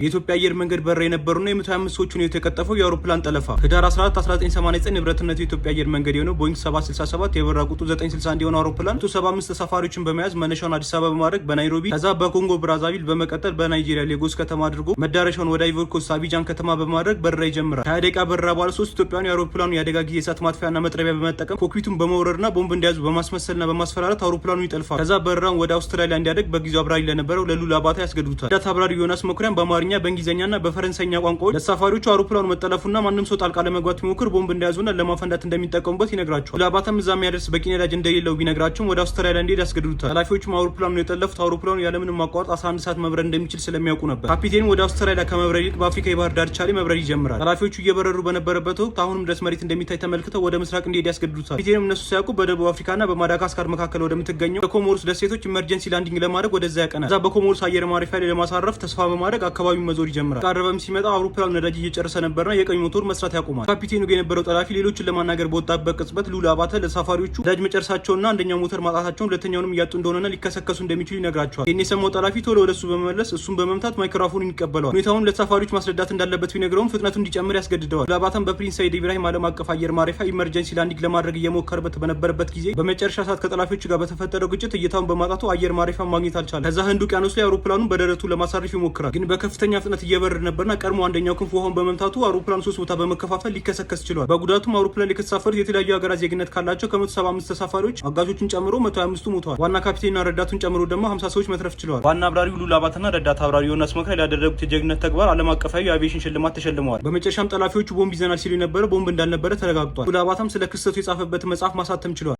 የኢትዮጵያ አየር መንገድ በረራ የነበሩና የ125 ሰዎችን ህይወት የቀጠፈው የአውሮፕላን ጠለፋ። ህዳር 14 1989 ንብረትነቱ የኢትዮጵያ አየር መንገድ የሆነው ቦይንግ 767 የበረራ ቁጥሩ 961 የሆነው አውሮፕላን 175 ተሳፋሪዎችን በመያዝ መነሻውን አዲስ አበባ በማድረግ በናይሮቢ፣ ከዛ በኮንጎ ብራዛቪል፣ በመቀጠል በናይጄሪያ ሌጎስ ከተማ አድርጎ መዳረሻውን ወደ አይቮሪ ኮስት አቢጃን ከተማ በማድረግ በረራ ይጀምራል። ከ20 ደቂቃ በረራ በኋላ ሶስት ኢትዮጵያውያን የአውሮፕላኑ የአደጋ ጊዜ እሳት ማጥፊያና መጥረቢያ በመጠቀም cockpit ኡን በመውረርና ቦምብ እንደያዙ በማስመሰልና በማስፈራራት አውሮፕላኑን ይጠልፋል። ከዛ በረራውን ወደ አውስትራሊያ እንዲያደርግ በጊዜው አብራሪ ለነበረው ለሉላ አባተ ያስገድዱታል። ረዳት አብራሪ ዮናስ መኩሪያን በአማርኛ፣ በእንግሊዝኛና በፈረንሳይኛ ቋንቋዎች ለተሳፋሪዎቹ አውሮፕላኑ መጠለፉና ማንም ሰው ጣልቃ ለመግባት ቢሞክር ቦምብ እንደያዙና ለማፈንዳት እንደሚጠቀሙበት ይነግራቸዋል። ሉላ አባተም እዛ የሚያደርስ በቂ ነዳጅ እንደሌለው ቢነግራቸውም ወደ አውስትራሊያ እንዲሄድ ያስገድዱታል። ጠላፊዎቹም አውሮፕላኑን የጠለፉት አውሮፕላኑ ያለምንም ማቋረጥ 11 ሰዓት መብረር እንደሚችል ስለሚያውቁ ነበር። ካፒቴኑ ወደ አውስትራሊያ ከመብረር ይልቅ በአፍሪካ የባህር ዳርቻ ላይ መብረር ይጀምራል። ጠላፊዎቹ እየበረሩ በነበረበት ወቅት አሁንም ድረስ መሬት እንደሚታይ ተመልክተው ወደ ምስራቅ እንዲሄድ ያስገድዱታል። ካፒቴኑም እነሱ ሳያውቁ በደቡብ አፍሪካና በማዳጋስካር መካከል ወደምትገኘው በኮሞሮስ ደሴቶች emergency landing ለማድረግ ወደዛ ያቀናል። እዛ በኮሞሮስ አየር ማረፊያ ላይ ለማሳረፍ ተስፋ በማድረግ አካባቢውን መዞር ይጀምራል። እየተቃረበም ሲመጣ አውሮፕላኑ ነዳጅ እየጨረሰ ነበርና የቀኝ ሞተር መስራት ያቆማል። ካፒቴኑ ጋር የነበረው ጠላፊ ሌሎችን ለማናገር በወጣበት ቅጽበት ሉላ አባተ ለተሳፋሪዎቹ ነዳጅ መጨረሳቸውና አንደኛው ሞተር ማጣታቸውን ሁለተኛውንም እያጡ እንደሆነና ሊከሰከሱ እንደሚችሉ ይነግራቸዋል። ይህን የሰማው ጠላፊ ቶሎ ወደሱ በመመለስ እሱን በመምታት ማይክሮፎኑን ይቀበለዋል። ሁኔታውን ለተሳፋሪዎች ማስረዳት እንዳለበት ቢነግረውም ፍጥነቱ እንዲጨምር ያስገድደዋል። ሉላ አባተም በፕሪንስ ሰይድ ኢብራሂም ዓለም አቀፍ አየር ማረፊያ emergency landing ለማድረግ እየሞከረበት በነበረበት ጊዜ በመጨረሻ ሰዓት ከጠላፊዎቹ ጋር በተፈጠረው ግጭት እይታውን በማጣቱ አየር ማረፊያ ማግኘት አልቻለም። ከዛ ህንድ ውቅያኖስ ላይ አውሮፕላኑን በደረቱ ለማሳረፍ ይሞክራል። ግን በከፍተኛ ፍጥነት እየበረረ ነበርና ቀድሞ አንደኛው ክንፍ ውሃውን በመምታቱ አውሮፕላኑ ሶስት ቦታ በመከፋፈል ሊከሰከስ ችሏል። በጉዳቱም አውሮፕላን ላይ ከተሳፈሩት የተለያዩ ሀገራት ዜግነት ካላቸው ከ175 ተሳፋሪዎች አጋቾቹን ጨምሮ 125ቱ ሞተዋል። ዋና ካፒቴንና ረዳቱን ጨምሮ ደግሞ 50 ሰዎች መትረፍ ችለዋል። ዋና አብራሪው ሉላ አባተና ረዳት አብራሪ ዮናስ መኩሪያ ላደረጉት የጀግንነት ተግባር ዓለም አቀፋዊ የአቪዬሽን ሽልማት ተሸልመዋል። በመጨረሻም ጠላፊዎቹ ቦምብ ይዘናል ሲሉ የነበረ ቦምብ እንዳልነበረ ተረጋግጧል። ሉላ አባተም ስለ ክስተቱ የጻፈበት መጽሐፍ ማሳተም ችሏል።